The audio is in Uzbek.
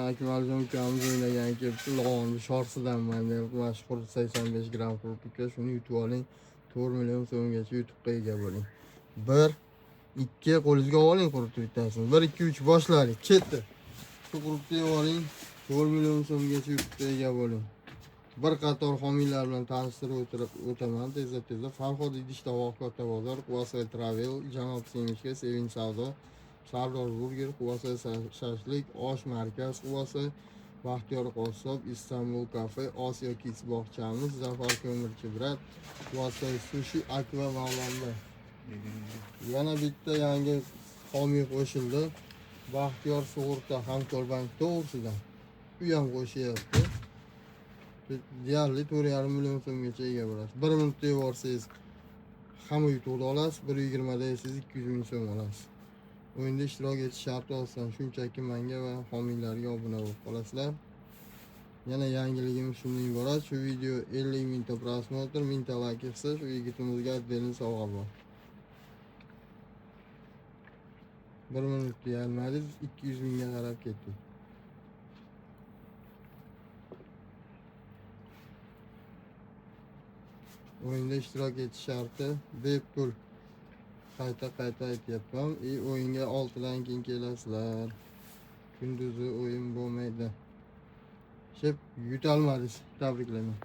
Akmaljon ukamiz o'ynagan kelibdi. Log'onni shorsidanman deyapti. Mana shu qurt 85 gramm qurt uka, shuni yutib oling. 4 million so'mgacha yutuqqa ega bo'ling. 1 2 qo'lingizga oling qurtni bittasini. 1 2 3 boshladik. Ketdi. Shu qurtni yeb oling. 4 million so'mgacha yutuqqa ega bo'ling. Bir qator homiylar bilan tanishtirib o'tirib o'taman tezda tezda. Farhod idish tovoq katta bozor, Quvasoy Travel, Janob Semishka, Sevinch savdo, Sardor Burger, Quvasoy shashlik, Osh markaz, Quvasoy, Baxtiyor qassob, Istanbul kafe, Osiyo Kids bog'chamiz, Zafar ko'mirchi brat, Quvasoy sushi, Akva Mavlonbay. Yana bitta yangi homiy qo'shildi. Baxtiyor sug'urta Hamkorbank to'g'risidan. U ham qo'shyapti. Deyarli 4,5 million so'mgacha ega bo'lasiz. 1 minutda yuborsangiz hamma yutuqni olasiz, 1.20 da yesangiz 200 ming so'm olasiz. O'yinda ishtirok etish sharti oson. Shunchaki menga va homiylarga obuna bo'lib qolasizlar. Yana yangiligimiz shundan iborat. Shu video 50 mingta просмотр, 1000 ta layk yig'sa, shu yigitimizga отдельный sovg'a bor. 1 minut deyolmadingiz, 200 mingga qarab ketdik. O'yinda ishtirok etish sharti bepul. Qayta-qayta aytyapman. И o'yinga 6 dan keyin kelasizlar. Kunduzi o'yin bo'lmaydi. Shep yutalmadingiz. Tabriklayman.